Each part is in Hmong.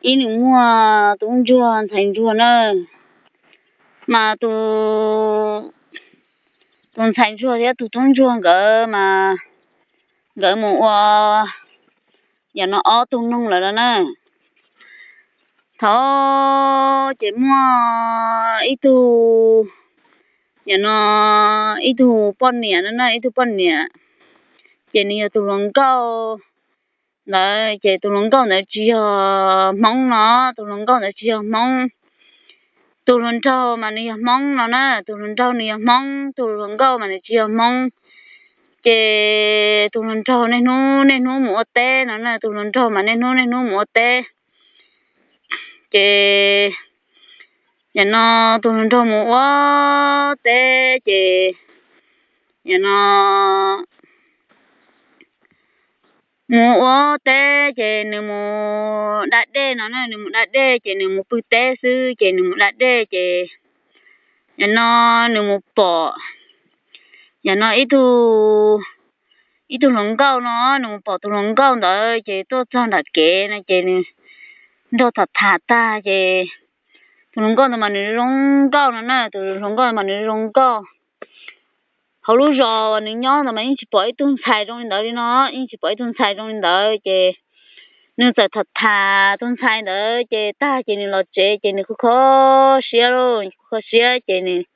Ib nws muaj tub ntsuag ntxhais ntsuag na, mas tus ntxhais ntsuag thiab tus tub ntsuag nkawd mas nkawd mus ua yam no ob tug noog lawm no na. Thaum ces muaj ib tug, yam no ib tug poj niam no na, ib tug poj niam, ces nws yog tus hluas nkauj ntawd, ces tus hluas nkauj ntawd tsis yog Hmoob no, tus hluas nkauj ntawd tsis yog Hmoob. Tus hluas nraug mas nws yog Hmoob no na, tus hluas nraug nws yog Hmoob, tus hluas nkauj mas nws tsis yog Hmoob. Ces tus hluas nraug niaj hnub niaj hnub mus ua teb no na, tus hluas nraug mas niaj hnub niaj hnub mus ua teb. Ces yam no tus hluas nraug mus ua teb ces yam no mus ua teb ces nws mus da dej no na, nws mus da dej ces nws mus pw teb xwb ces nws mus da dej ces yam no nws mus pom yam no ib tug, ib tug hluas nkauj no, nws mus pom tus hluas nkauj ntawd ces tuaj txog nram kev no ces nws nrog tham tham tag ces tus hluas nkauj ntawd mas nws zoo nkauj no na, tus hluas nkauj mas nws zoo nkauj. Hauv lub zos uas nws nyob ntawd mas yeej tsis pom ib tug ntxhais zoo li ntawd li no, yeej tsis pom ib tug ntxhais zoo li ntawd ces nws txawm tham tham tus ntxhais ntawd ces tag ces nws los tsev ces nws kho kho siab lauj, kho kho siab ces nws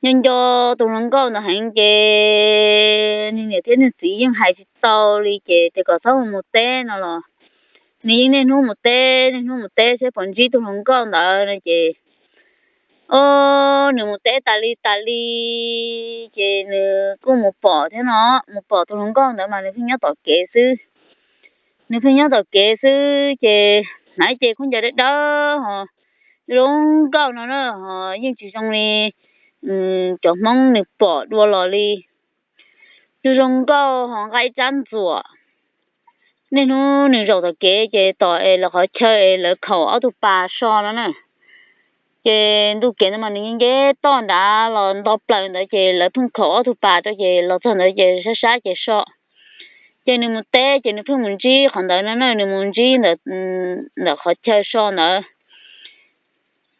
nco nco tus hluas nkauj ntawd heev ces nws niam thiab nws txiv yeej hais tsis tau li ces tias kom txhob mus mus teb no los nws yeej niaj hnub mus teb, niaj hnub mus teb seb puas ntsib tus hluas nkauj ntawd no ces o, nws mus teb tas li tas li ces nws kuj mus pom thiab no, mus pom tus hluas nkauj ntawd mas nws pheej nyob tom kev xwb. Nws pheej nyob tom kev xwb ces hnav cev khaub ncaws dawb dawb ho zoo nkauj no na, ho yeej tsis zoo li cov Hmoob nws pom dua los li. Nws zoo nkauj ho nqa ib rab ntxuam. Niaj hnub nws zaum tom kev ces tom es lawv qhov chaw es lawv khaum ob tug pas so no na. Ces ntu kev ntawd mas nws nce toj nrad los nto plaws ntawd ces lawv pheej khaum ob tug pas rau ces los txog ntawd ces sab sab ces so. Ces nws mus teb ces nws pheej mus ntsib qhov ntawd no na, nws mus ntsib ntawm qhov chaw so ntawd.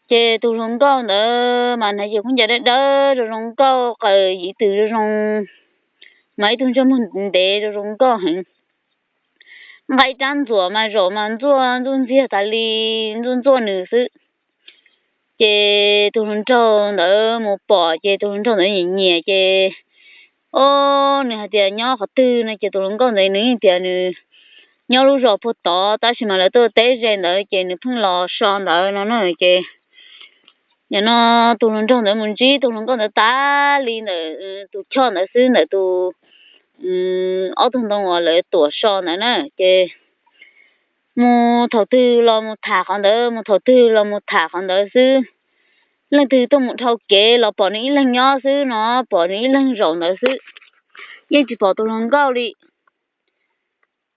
Ces tus hluas nkauj ntawd mas hnav cev khaub ncaws dawb dawb zoo zoo nkauj, qaws yim twm zoo zoo, mas ib tug ntsej muag ntev zoo zoo nkauj heev. Nqa ib rab ntxuam mas zaum mas ntxuaj ntxuaj ntxiag tas li, ntxuaj ntxuaj nws xwb. Ces tus hluas nraug ntawd mus pom ces tus hluas nraug ntawd nyiam nyiam ces o, nws hais tias nyob qhov twg no ces tus hluas nkauj ntawd nws tias nws nyob lub zos puag tod tab sis mas lawv tuaj teb ze ntawd ces nws pheej los so ntawd no na. Ces nim no tus hluas nraug ntawd mus ntsib tus hluas nkauj ntawd tas li ntawm tus choj ntawd xwb, ntawm tus ob tug ntoo uas lawv tuam so ntawd na. Ces mus thaum twg los mus tham qhov ntawd, mus thaum twg los mus tham qhov ntawd xwb. Leej twg tuaj mus dhau kev los pom nws ib leeg nyob xwb no, pom nws ib leeg zaum ntawd xwb, yeej tsis pom tus hluas nkauj li.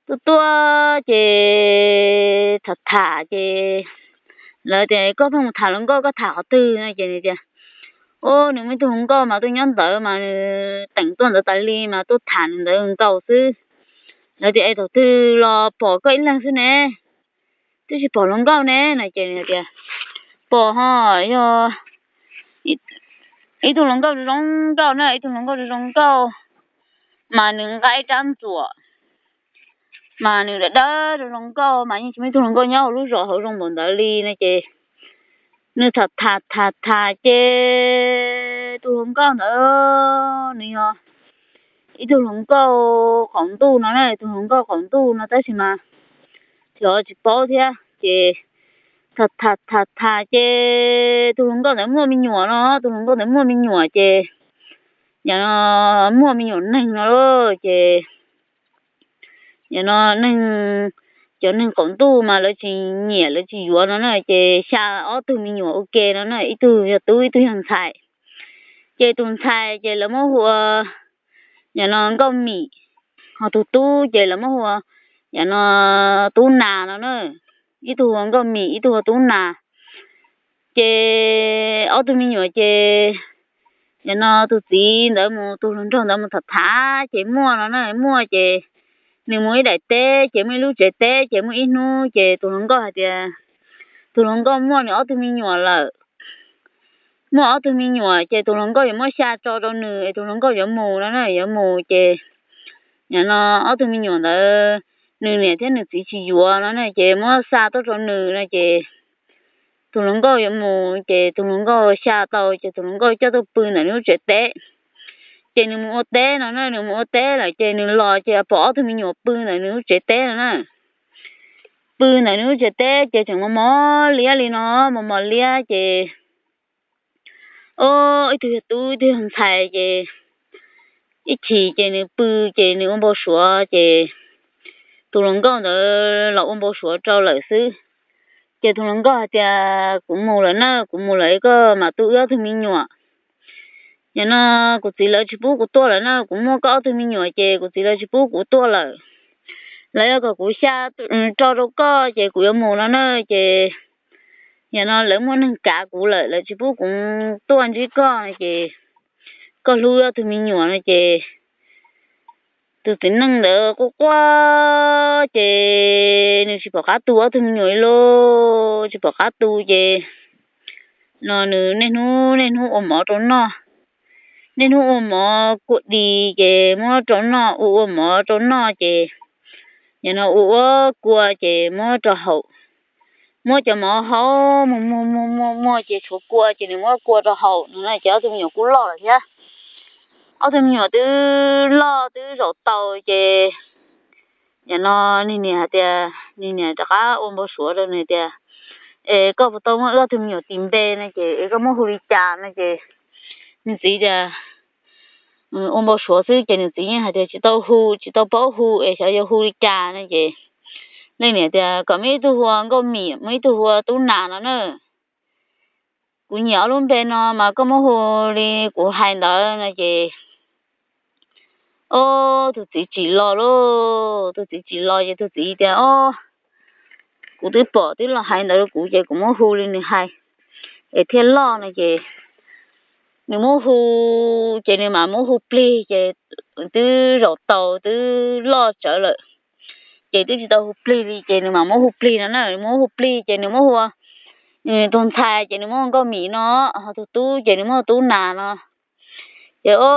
Tuaj tuaj ces tham tham ces lawv tias koj pheej mus tham hluas nkauj, koj tham qhov twg no ces nws tias o, nws muaj ib tug hluas nkauj mas tuaj nyob ntawd mas nws teem tuaj ntawd tas li mas tuaj tham nws ntawd nkaus xwb. Lawv tias es thaum twg los pom koj ib leeg xwb ne, twb tsis pom hluas nkauj ne no ces nws tias pom ho, yog ib tug hluas nkauj zoo nkauj na, ib tug hluas nkauj zoo nkauj mas nws nqa ib rab ntxuam mas nws dawb dawb zoo zoo nkauj mas yeej tsis muaj ib tug hluas nkauj nyob hauv lub zos hauv zoo npaum ntawd li no ces nws tham tham tham tham ces tus hluas nkauj ntawd nws yog ib tug hluas nkauj qaum ntuj no na, tus hluas nkauj qaum ntuj no tab sis mas tsis paub thiab ces tham tham tham tham ces tus hluas nkauj ntawd muaj me nyuam no, tus hluas nkauj ntawd muaj me nyuam ces yog muaj me nyuam neeg no ces yog no neeg, cov neeg qaum ntuj mas lawv tsis nyiam lawv tsis yuav no na ces xya ob tug me nyuam ua ke no na, ib tug yog tub ib tug yog ntxhais. Ces tus ntxhais ces lawv muab hu ua yog no Nkauj Mim, ho tus tub ces lawv muab hu ua yog no Tub Nas no na, ib tug hu ua Nkauj Mim ib tug hu ua Tub Nas. Ces ob tug me nyuam ces yog no tus txiv ntawd mus, tus hluas nraug ntawd mus tham tham ces muaj no na, muaj ces nws mus ib daim teb ces muaj ib lub tsev teb ces muaj ib hnub ces tus hluas nkauj hais tias tus hluas nkauj muaj nws ob tug me nyuam lawm. Muaj ob tug me nyuam ces tus hluas nkauj yuav muab xa tso rau nws es tus hluas nkauj yuav mus no na, yuav mus ces nim no ob tug me nyuam ntawd nws niam thiab nws txiv tsis yuav no na ces muab xa tuaj rau nws no ces tus hluas nkauj yuav mus ces tus hluas nkauj xa tau ces tus hluas nkauj coj tuaj pw ntawm nws lub tsev teb. Ces nws mus ua teb no na, nws mus ua teb lawm ces nws los ces pom ob tug me nyuam pw ntawm nws lub tsev teb no na. Pw ntawm nws lub tsev teb ces tseem mos mos liab li no, mos mos liab ces o, ib tug yog tub ib tug yog ntxhais ces ib chim ces nws pw ces nws ua npau suav ces tus hluas nkauj ntawd los ua npau suav rau lawm xwb. Ces tus hluas nkauj hais tias kuv mus lawm na, kuv mus lawm koj mam tu wb ob tug me nyuam. Nim no kuv txiv lawv tsis pub kuv tuaj lawm na, kuv muaj koj ob tug me nyuam ces kuv txiv lawv tsis pub kuv tuaj lawm. Lawv yuav kom kuv xa tso rau koj ces kuv yuav mus no na ces nim no lawv muaj neeg kav kuv lawm, lawv tsis pub kuv tuaj ntsib koj no ces koj hlub ob tug me nyuam no ces tus txiv neej ntawd quaj quaj ces nws tsis pom qab tu ob tug me nyuam li lauj, tsis pom qab tu ces no nws niaj hnub niaj hnub ua mov rau noj. Niaj hnub ua mov kua dis ces muab rau noj, ua ua mov rau noj ces nim no ua ua kua ces muab rau haus. Muab cov mov haub muag muag muag muag muag ces tshuav kua ces nws muab kua rau haus no na ces ob tug me nyuam kuj loj lawm thiab. Ob tug me nyuam twb loj twb zaum tau ces nim no nws niam hais tias, nws niam rov qab ua npau suav rau nws tias es koj puas tau muab wb ob tug me nyuam tis npe no ces es koj muab hu li cas no ces nws txiv tias ua npau suav xwb ces nws txiv yeej hais tias tsis tau hu, tsis tau paub hu es xyov yuav hu li cas no ces leej niam tias kom muaj ib tug hu ua Nkauj Mim, muaj ib tug hu ua Tub Nas no na. Kuv nyiam ob lub npe no mas koj muab hu li kuv hais ntawd no ces o, tus txiv tsim los lauj, tus txiv tsim los ces tus txiv tias o, kuv twb pom twb los hais ntawd rau kuv ces kuv muab hu li nws hais es thiaj loj no ces nws muab hu ces nws mam muab hu plig ces twb zaum tau twb loj tsawv lawm ces twb tsis tau hu plig li ces nws mam muab hu plig no na, muab hu plig ces nws muab hu ua tus ntxhais ces nws muab hu Nkauj Mim no, ho tus tub ces nws muab hu Tub Nas no. Ces o,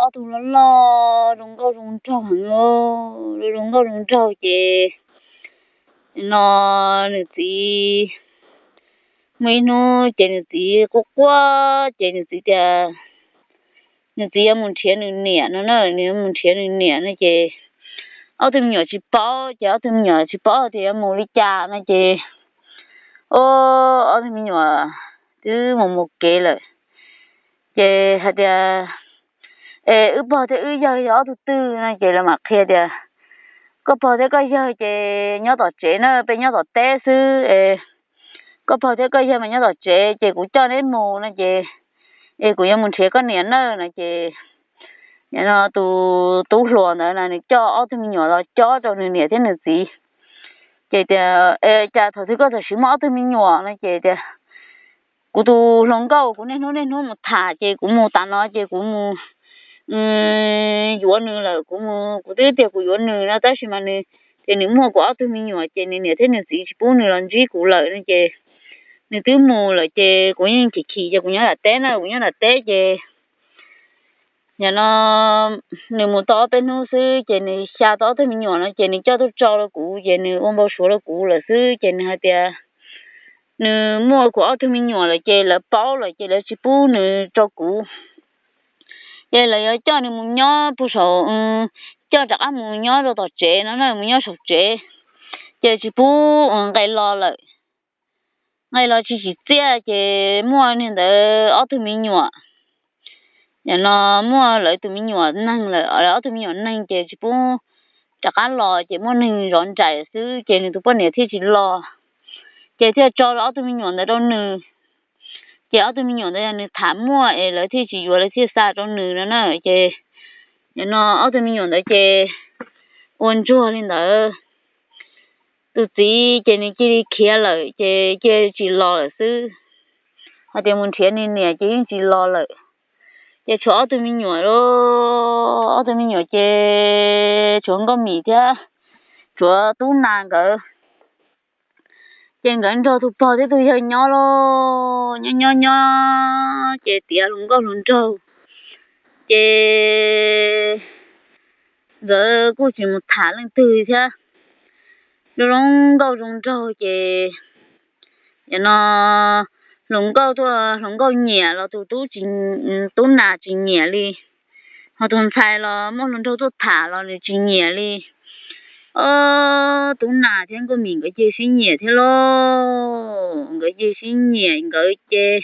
ob tug loj loj zoo nkauj zoo nraug heev, zoo nkauj zoo nraug ces no nws txiv muaj ib hnub ces nws txiv quaj quaj ces nws txiv tias nws txiv yuav mus nrhiav nws niam no na, nws yuav mus nrhiav nws niam no ces ob tug me nyuam tsis paub, ces ob tug me nyuam tsis paub tias yuav mus li cas no ces o, ob tug me nyuam twb mus mus kev lawm ces hais tias es wb pog thiab wb yawg yog ob tug twg no ces lawv mam qhia tias koj pog thiab koj yawg ces nyob tom tsev na, peb nyob tom teb xwb es koj pog thiab koj yawg mas nyob tom tsev ces kuv coj neb mus no ces es kuv yuav mus nrhiav koj niam nawb no ces nim no tus tub hluas ntawd na nws coj ob tug me nyuam los cob rau nws niam thiab nws txiv. Ces tias cas thaum twg koj tam sim muaj ob tug me nyuam no ces tias kuv tus hluas nkauj kuv niaj hnub niaj hnub mus tham ces kuv mus tas no ces kuv mus yuav nws lawm, kuv mus kuv twb tias kuv yuav nws no tab sis mas nws tias nws muaj kuv ob tug me nyuam ces nws niam thiab nws txiv tsis pub nws los ntsib kuv lawm no ces nws twb mus lawm ces kuv yeej chim chim ces kuv nyob nram teb na, kuv nyob nram teb ces nim no nws mus tau ob peb hnub xwb ces nws xa tau ob tug me nyuam no ces nws coj tuaj tso rau kuv ces nws ua npau suav rau kuv lawm xwb ces nws hais tias nws muaj kuv ob tug me nyuam lawm ces lawv paub lawm ces lawv tsis pub nws rau kuv. Ces lawv yuav coj nws mus nyob puag saum, coj rov qab mus nyob rau tom tsev no na, mus nyob saum tsev. Ces tsis pub nqe los lawm, nqe los tsis tsim txiaj ces muaj niag ntawd ob tug me nyuam. Nim no muaj lawv tus me nyuam neeg lawm, lawv ob tug me nyuam neeg ces tsis pub rov qab los ces muaj neeg zov nraim xwb ces nws tus poj niam thiaj tsis los. Ces thiaj tso ob tug me nyuam ntawd rau nws. Ces ob tug me nyuam ntawd yog nws tham muaj es lawv thiaj tsis yuav, lawv thiaj xa rau nws no na. Ces nim no ob tug me nyuam ntawd ces ua ntsuag li ntawd. Tus txiv ces nws cia li khiav lawm ces cia tsis los lawm xwb. Hais tias mus nrhiav nws niam ces yeej tsis los lawm. Ces tshuav ob tug me nyuam lauj, ob tug me nyuam ces tshuav Nkauj Mim thiab tshuav Tub Nas nkawd. Ces nkawd nrog tus pog thiab tus yawg nyob lauj, nyob nyob nyob ces tiav hluas nkauj hluas nraug, ces nkawd kuj tsis mus tham leej twg thiab. Zoo zoo nkauj zoo nraug ces, yog no, hluas nkauj tuaj hluas nkauj nyiam los tus tub, Tub Nas tsis nyiam li, ho tus ntxhais los muaj hluas nraug tuaj tham los nws tsis nyiam li. Ob, Tub Nas thiab Nkauj Mim nkawd ces sib nyiam thiab lauj, nkawd ces sib nyiam nkawd ces,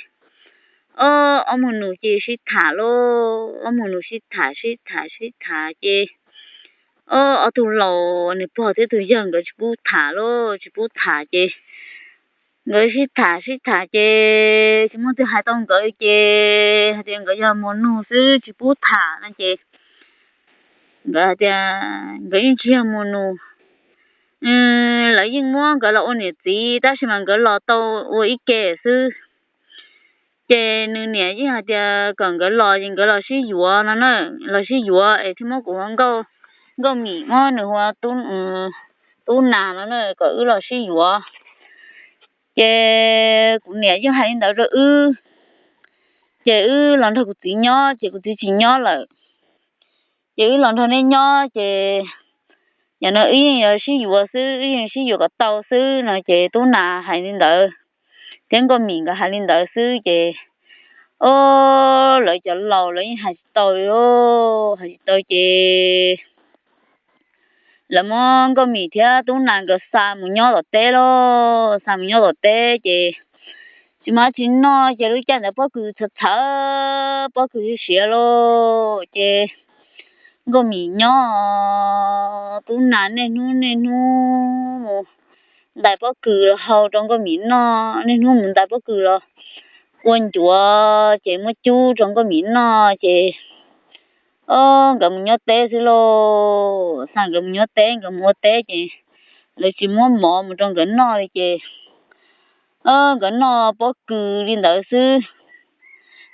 ob, ob mus nus ces sib tham lauj, ob mus nus sib tham sib tham sib tham ces, ob, ob tug laus, nws pog thiab tus yawg nkawd tsis pub tham lauj, tsis pub tham ces nkawd sib tham sib tham ces tsis muaj twg hais tau nkawd ces hais tias nkawd yog mus nus xwb tsis pub tham no ces nkawd hais tias nkawd yeej tsis yog mus nus, lawv yeej muab nkawd los ua niam txiv tab sis mas nkawd los tau ua ib ke xwb. Ces nws niam yeej hais tias kom nkawd los es nkawd los sib yuav no na, los sib yuav es thiaj muab kuv hu Nkauj Mim, muab nws hu Tub Nas no na, kom wb los sib yuav. Ces kuv niam yeej hais li ntawd rau wb, ces wb los nrog kuv txiv nyob ces kuv txiv tsis nyob lawm. Ces wb los nrog nej nyob ces yog no wb yeej yuav sib yuav xwb, wb yeej sib yuav kom tau xwb no ces Tub Nas hais li ntawd, thiab Nkauj Mim nkawd hais li ntawd xwb ces, ob, lawv cov laus lawv yeej hais tsis tau li, hais tsis tau ces lawv muab Nkauj Mim thiab Tub Nas nkawd xa mus nyob tom teb lauj, xa mus nyob tom teb ces tsis muaj tsis noj ces lub caij ntawd pob kws txhawv txhawv, pob kws siav lauj ces Nkauj Mim nyob, Tub Nas niaj hnub niaj hnub mus ntais pob kws los hau rau Nkauj Mim noj, niaj hnub mus ntais pob kws los ua ncuav ces muab cub rau Nkauj Mim noj ces, ob, nkawd mus nyob teb xwb lauj, xa nkawd mus nyob teb, nkawd mus ua teb ces lawv tsis muab mov mus rau nkawd noj li ces, ob, nkawd noj pob kws li ntawd xwb.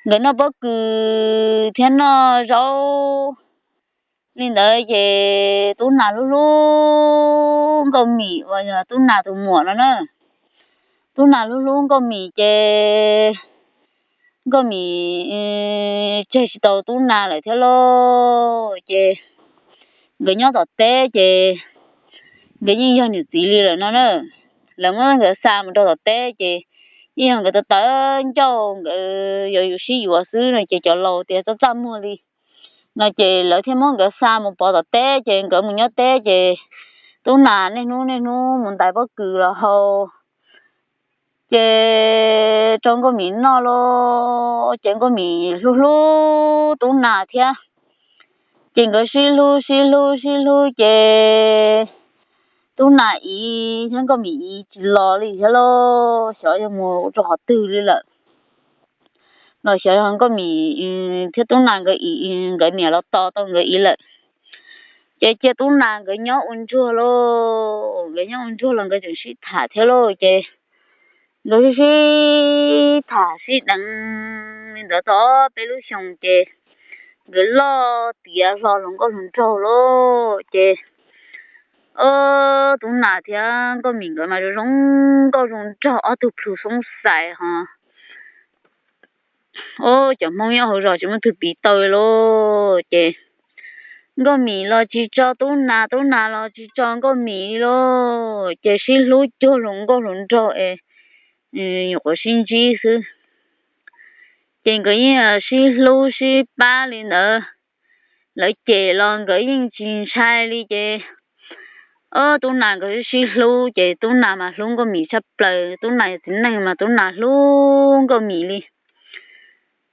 Nkawd noj pob kws thiab noj zaub li ntawd ces Tub Nas hlub hlub Nkauj Mim uas yog Tub Nas tus muam no na. Tub Nas hlub hlub Nkauj Mim ces Nkauj Mim tseg tsis tau Tub Nas lawm thiab lauj ces nkawd nyob tom teb ces nkawd yeej yog niam txiv li lawm no na. Lawv muab nkawd xa mus rau tom teb ces yeej yog nkawd tawv tawv ncauj, nkawd yuav yus sib yuav xwb no ces cov laus tias txaj txaj muag li no ces lawv thiaj muab nkawd xa mus pov tom teb ces nkawd mus nyob teb ces Tub Nas niaj hnub niaj hnub mus ntais pob kws los hau ces rau Nkauj Mim noj lauj ces Nkauj Mim hlub hlub Tub Nas thiab ces nkawd sib hlub sib hlub sib hlub ces Tub Nas iv thiab Nkauj Mim iv tsis los li thiab lauj, xyov yog mus rau qhov twg li lawm. Los xyov yog Nkauj Mim thiab Tub Nas nkawd iv, nkawd niam los tos tau nkawd iv lawm. Ces cia Tub Nas nkawd nyob ua ntsuag lauj, nkawd nyob ua ntsuag los nkawd tseem sib tham thiab lauj ces nkawd sib sib tham sib deev li ntawd tau ob peb lub xyoos ces nkawd loj tiav hlo hluas nkauj hluas nraug lauj ces, ob, Tub Nas thiab Nkauj Mim nkawd mas zoo zoo nkauj zoo nraug ob tug plhu xoob xais ho. Ob, cov Hmoob nyob hauv zos tsis muaj twg piv tau li lauj ces Nkauj Mim los tsis tso Tub Nas, Tub Nas los tsis tso Nkauj Mim li lauj ces sib hlub cuag hluas nkauj hluas nraug es nyuam qhuav sib ntsib xwb. Ces nkawd yeej sib hlub sib pab li ntawd, lawv cem los nkawd yeej tsis ntshai li ces, ob, Tub Nas nkawd sib hlub ces Tub Nas mas hlub Nkauj Mim tshaj plaws, Tub Nas yog txiv neej mas Tub Nas hlub Nkauj Mim li.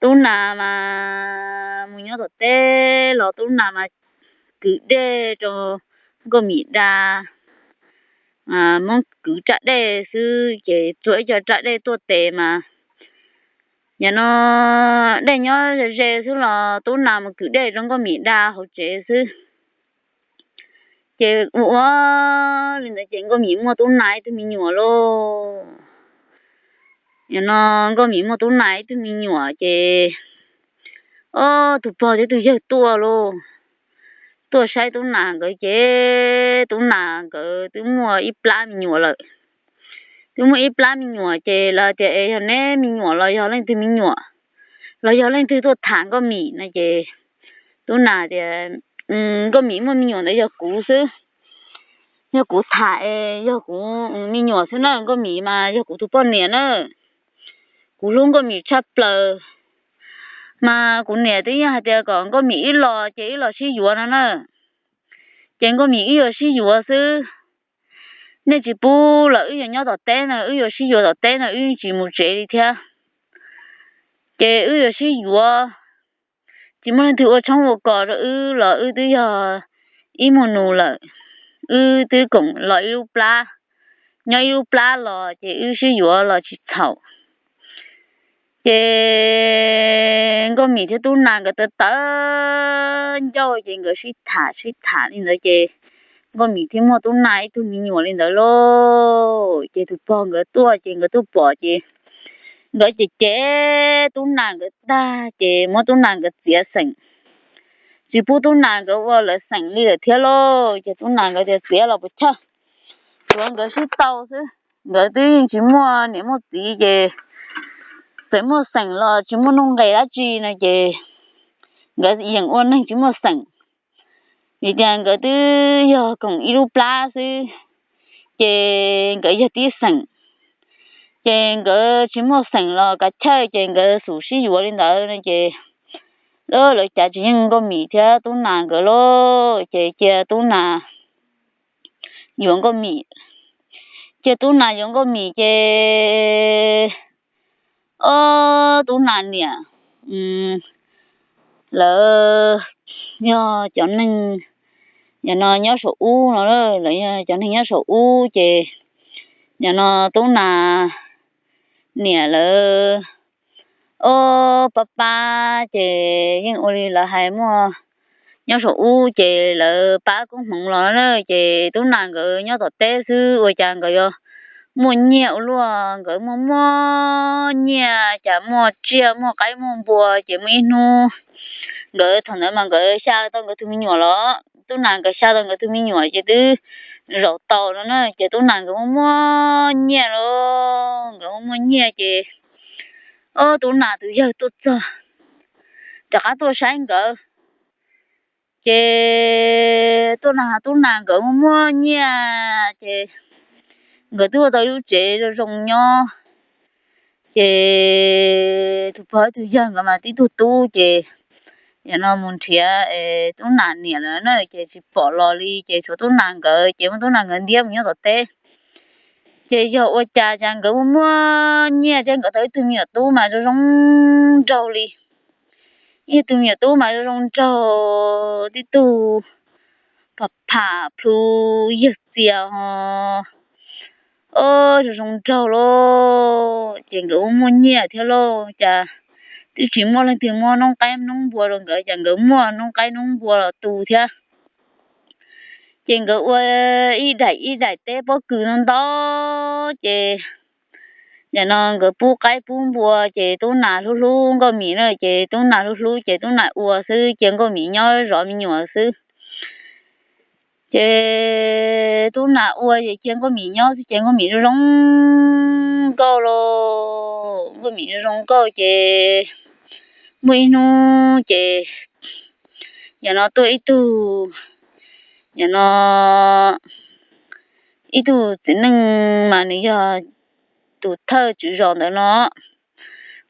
Tub Nas mas mus nyob tom teb los Tub Nas mas kwv dej rau Nkauj Mim da, muab kwv raj dej xwb ces txua ib co raj dej tuaj tes mas, yog no dej nyob ze ze xwb los Tub Nas mus kwv dej rau Nkauj Mim da hauv tsev xwb. Ces ua ua li ntawd ces Nkauj Mim muaj Tub Nas ib tug me nyuam lauj. Yog no Nkauj Mim muaj Tub Nas ib tug me nyuam ces ob tug pog thiab tus yawg tuaj lauj, tuaj saib Tub Nas nkawd ces Tub Nas nkawd twb muaj ib plab me nyuam lawm. Twb muaj ib plab me nyuam ces lawv tias, Es yog neb me nyuam los yog leej twg me nyuam, los yog leej twg tuaj tham Nkauj Mim? No ces Tub Nas tias, Nkauj Mim muaj me nyuam ntawd yog kuv xwb, yog kuv tham es yog kuv me nyuam xwb na, Nkauj Mim mas yog kuv tus poj niam na. Kuv hlub Nkauj Mim tshaj plaws, mas kuv niam twb yeej hais tias kom Nkauj Mim wb los ces wb los sib yuav no na. Ces Nkauj Mim wb yuav sib yuav xwb, nej tsis pub los wb yuav nyob tom teb no, wb yuav sib yuav tom teb no, wb tsis mus tsev li thiab. Ces wb yuav sib yuav, tsis muaj leej twg ua tshoob ua kos rau wb los wb twb yog ib muag nus lawm, wb twb koom los ib lub plab, nyob ib lub plab los ces wb sib yuav los tsis txhaum. Ces Nkauj Mim thiab Tub Nas nkawd tawv tawv ncauj ces nkawd sib tham sib tham li ntawd ces Nkauj Mim thiaj muaj Tub Nas ib tug me nyuam li ntawd lauj. Ces tus pog nkawd tuaj ces nkawd tuaj pom ces nkawd ces cem Tub Nas nkawd tag ces muab Tub Nas nkawd txiav xeem, tsis pub Tub Nas nkawd ua lawv xeem li lawm thiab lauj. Ces Tub Nas nkawd tias txiav los puas chawj, tsuav nkawd sib tau xwb. Nkawd twb yeej tsis muaj niam muaj txiv ces txawm muaj xeem los tsis muaj nuj nqis dab tsi no ces nkawd yeem ua neeg tsis muaj xeem. Vim tias nkawd twb yog koom ib lub plab xwb, ces nkawd yog tib xeem. Ces nkawd tsis muaj xeem los kav chawj ces nkawd xub sib yuav li ntawd no ces lawv cav tsis yeej Nkauj Mim thiab Tub Nas nkawd lauj, ces cia Tub Nas yuav Nkauj Mim. Cia Tub Nas yuav Nkauj Mim ces ob Tub Nas niam lawv yog cov neeg, yog no nyob saum ub no, lawv yog cov neeg nyob saum ub ces yog no Tub Nas niam lawv ob pab pab ces yeej ua li lawv hais muaj nyob saum ub ces lawv pab koob hmoov los na, ces Tub Nas nkawd nyob tom teb xwb ua cas nkawd yuav muaj nyiaj ua luaj, nkawd muaj muaj nyiaj, cas muaj tsiaj muaj qaib muaj npua ces muaj ib hnub nkawd thaum ntawd mas nkawd xya tau nkawd tus me nyuam los, Tub Nas nkawd xya tau nkawd tus me nyuam ces twb zaum tau no na, ces Tub Nas nkawd muaj muaj nyiaj lauj, nkawd muaj muaj nyiaj ces ob Tub Nas tus yawg tuaj txog rov qab tuaj saib nkawd. Ces Tub Nas, Tub Nas nkawd muaj muaj nyiaj ces nkawd twb ua tau ib lub tsev zoo zoo nyob. Ces tus pog tus yawg nkawd mas tib tug tub ces yog no mus nrhiav Tub Nas niam lawm na ces tsis pom los li ces tshuav Tub Nas nkawd ces muab Tub Nas nkawd ntiab mus nyob tom teb. Ces yog ua cas cas nkawd muaj muaj nyiaj thiab nkawd tau ib tug me nyuam tub mas zoo zoo nraug li. Ib tug me nyuam tub mas zoo zoo nraug, tib tug pham pham plhu yawg txias ho zoo zoo nraug lauj. Ces nkawd muaj muaj nyiaj thiab lauj, cas twb tsis muaj leej twg muab noob qaib noob npua rau nkawd, cas nkawd muaj noob qaib noob npua los tu thiab. Ces nkawd ua ib daim ib daim teb pob kws no ntau ces yog no nkawd pub qaib pub npua ces Tub Nas hlub hlub Nkauj Mim na, ces Tub Nas hlub hlub ces Tub Nas ua xwb, cia Nkauj Mim nyob zov me nyuam xwb. Ces Tub Nas ua ces cia Nkauj Mim nyob xwb ces Nkauj Mim zoo zoo nkauj lauj, Nkauj Mim zoo zoo nkauj ces muaj ib hnub ces yog no tuaj ib tug, yog no ib tug txiv neej mas nws yog tus thawj tswv zos ntawd no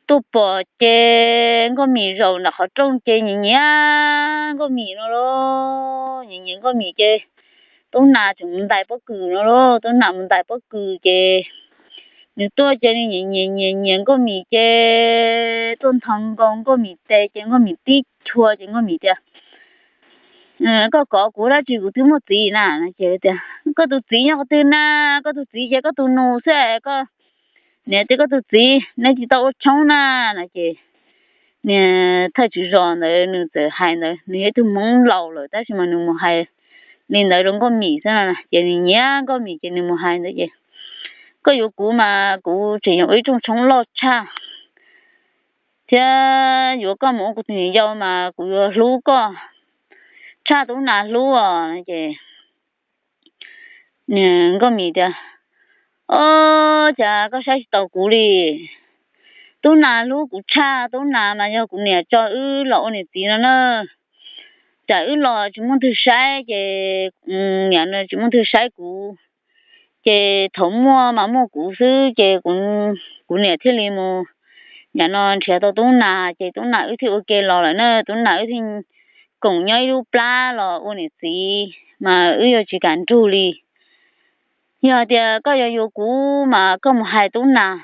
tuaj pom ces Nkauj Mim zaum nram qhov rooj ces nyiam nyiam Nkauj Mim no lauj, nyiam nyiam Nkauj Mim ces Tub Nas tseem mus ntais pob kws no lauj, Tub Nas mus ntais pob kws ces nws tuaj ces nws nyiam nyiam nyiam nyiam Nkauj Mim ces tuaj nthos nkaus Nkauj Mim tes ces Nkauj Mim tib chua ces Nkauj Mim tias, Koj kov kuv dab tsi, kuv twb muaj txiv na. Ces tias, Koj tus txiv nyob qhov twg na? Koj tus txiv ces koj tus nus xwb, koj niam tias koj tus txiv, neb tsis tau ua tshoob na. No ces niag thawj tswv zos ntawd nws txawm hais ntawd, nws yog ib tug Hmoob laus lawm tab sis mas nws mus hais li ntawd rau Nkauj Mim xwb no, ces nws nyiam Nkauj Mim ces nws mus hais ntawd ces, Koj yuav kuv mas kuv tseem yuav ua ib rooj tshoob loj tshaj thiab yuav koj mus ua kuv tus niam yau mas kuv yuav hlub koj tshaj Tub Nas hlub os. Ces Nkauj Mim tias, Ob, cas koj saib tsis taus kuv li. Tub Nas hlub kuv tshaj, Tub Nas mas yog kuv niam tso wb los ua niam txiv no na. Cas wb los tsis muaj twg saib ces, niam no tsis muaj twg saib kuv. Ces thaum muaj mas muaj kuv xwb ces kuv niam thiaj li mus, niam no nrhiav tau Tub Nas ces Tub Nas wb thiaj ua ke los lawm na, Tub Nas wb thiaj koom nyob ib lub plab los ua niam txiv mas wb yuav tsis kam nrug li. Yog tias koj yuav yuav kuv mas koj mus hais Tub Nas,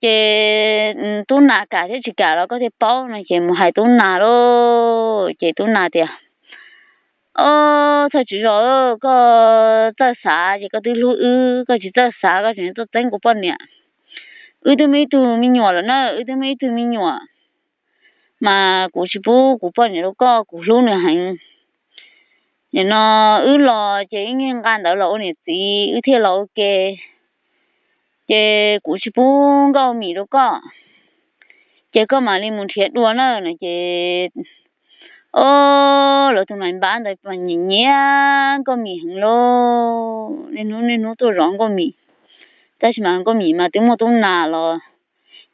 ces Tub Nas kam thiab tsis kam los koj thiaj paub no ces mus hais Tub Nas lauj. Ces Tub Nas tias, Ob, txhaj tsis zos, koj txawj xav ces koj twb hlub wb, koj tsis txawj xav koj tseem tuaj txeeb kuv poj niam. Wb twb muaj ib tug me nyuam lawm na, wb twb muaj ib tug me nyuam, mas kuv tsis pub kuv poj niam rau koj, kuv hlub nws heev. Nim no wb los ces wb nqa ntawd los ua niam txiv wb thiaj los ua ke, ces kuv tsis pub Nkauj Mim rau koj, ces koj mam li mus nrhiav dua na no ces, ob, lawv tus nais npab ntawd mas nyiam nyiam Nkauj Mim heev lauj, niaj hnub niaj hnub tuaj zov Nkauj Mim. Tab sis mas Nkauj Mim mas twb muaj Tub Nas los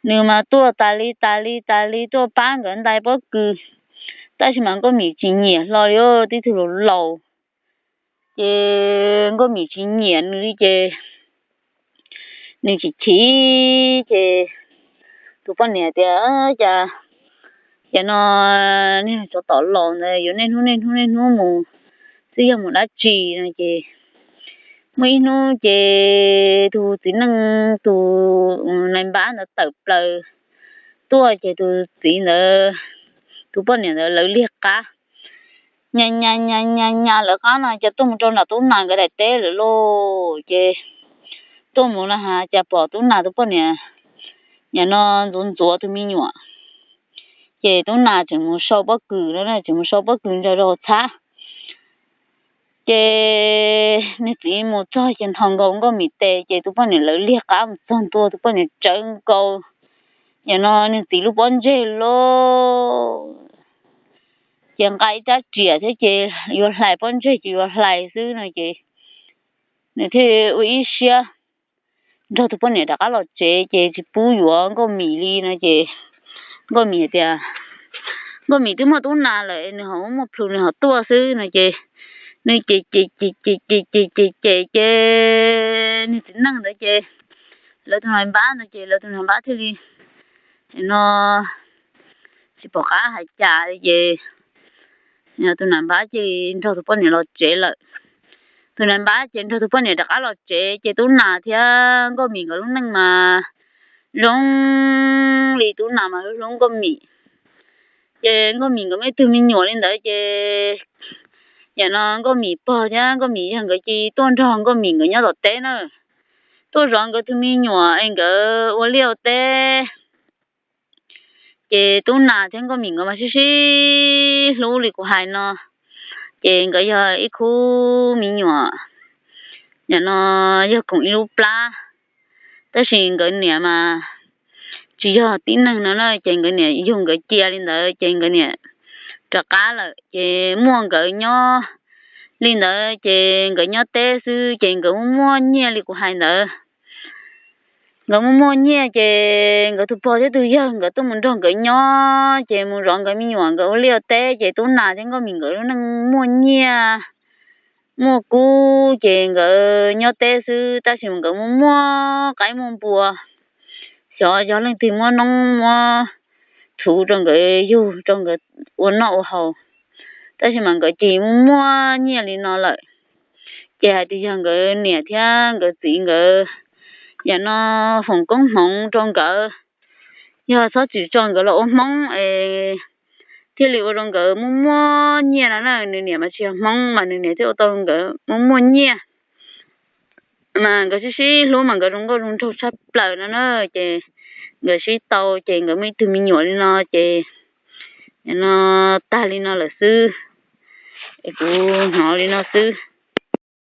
nws mas tuaj tas li tas li tas li tuaj pab nkawd ntais pob kws, tab sis mas Nkauj Mim tsis nyiam hlo li, tib tug laus laus. Ces Nkauj Mim tsis nyiam nws li ces nws chim chim ces tus poj niam tias, Cas, cas no nej tsov tom laus ntawd yuav niaj hnub niaj hnub niaj hnub mus xwb yog mus dab tsi no ces muaj ib hnub ces tus txiv neej tus nais npab ntawd tawm plaws tuaj ces tus txiv ntawd, tus poj niam ntawd lawv liag qab, nyas nyas nyas nyas nyas lawv qab no ces tuaj mus rau nram Tub Nas nkawd daim teb lawm lauj. Ces tuaj mus no has cas pom Tub Nas tus poj niam, niam no ntxuav ntxuav tus me nyuam. Ces Tub Nas tseem mus sau pob kws no, tseem mus sau pob kws nrog rau hauv txhab. Ces nws txiv mus txog ces nthos nkaus Nkauj Mim tes ces tus poj niam lawv liag qab mus txog ntua, tus poj niam tsawv nkaus, niam no nws txiv lub pob ntseg lauj. Ces nqa ib rab riam thiab ces yuav hlais pob ntseg ces yuav hlais xwb no ces nws thiaj ua ib siab nrog tus poj niam rov qab los tsev ces tsis pub yuav Nkauj Mim li no ces Nkauj Mim tias, Nkauj Mim twb muaj Tub Nas lawm, nws ho muaj plhus nws ho tuaj xwb no ces nws ces ces ces ces ces ces ces ces ces nws txiv neej ntawd ces lawv tus nais npab ntawd ces lawv tus nais npab thiaj li no tsis pom qab hais cas li ces tus nais npab cia li nrog tus poj niam los tsev lawm. Tus nais npab ces nrog tus poj niam rov qab los tsev ces Tub Nas thiab Nkauj Mim nkawd lub neej mas zoo li Tub Nas mas hlub Nkauj Mim. Ces Nkauj Mim nkawd muaj ib tug me nyuam li ntawd ces yam no Nkauj Mim pog thiab Nkauj Mim yawg nkawd cia li tuaj nrog Nkauj Mim nkawd nyob tom teb na, tuaj zov nkawd tus me nyuam es nkawd ua liaj ua teb. Ces Tub Nas thiab Nkauj Mim nkawd mas sib sib hlub li kuv hais no, ces nkawd yog ib khub me nyuam, yam no yog koom ib lub plab. Tab sis nkawd niam mas tsis yog tib neeg no na, ces nkawd niam yug nkawd cia li ntawd ces nkawd niam rov qab lawm ces muaj nkawd nyob li ntawd ces nkawd nyob teb xwb ces nkawd muaj muaj nyiaj li kuv hais ntawd. Nkawd muaj muaj nyiaj ces nkawd tus pog thiab tus yawg nkawd tuaj mus nrog nkawd nyob ces mus zov nkawd me nyuam nkawd ua liaj ua teb ces Tub Nas thiab Nkauj Mim nkawd lub neej muaj nyiaj muaj kub ces nkawd nyob teb xwb tab sis mas nkawd muaj muaj qaib muaj npua, xyov yog leej twg muab noob muab thuv rau nkawd yug rau nkawd ua noj ua haus, tab sis mas nkawd cia li muaj muaj nyiaj li no lawm. Ces hais tias yog nkawd niam thiab nkawd txiv nkawd yam no foom koob hmoov rau nkawd, yog txhob tsim tso nkawd los ua Hmoob es thiaj li ua rau nkawd muaj muaj nyiaj no na. Nws niam mas tsis yog Hmoob mas nws niam thiaj ua tau nkawd muaj muaj nyiaj. Mas nkawd sib sib hlub mas nkawd zoo nkauj zoo nraug tshaj plaws no na. Ces nkawd sib tau ces nkawd muaj ib tug me nyuam li no ces no tag li no lawm xwb. Es kuv hnov li no xwb.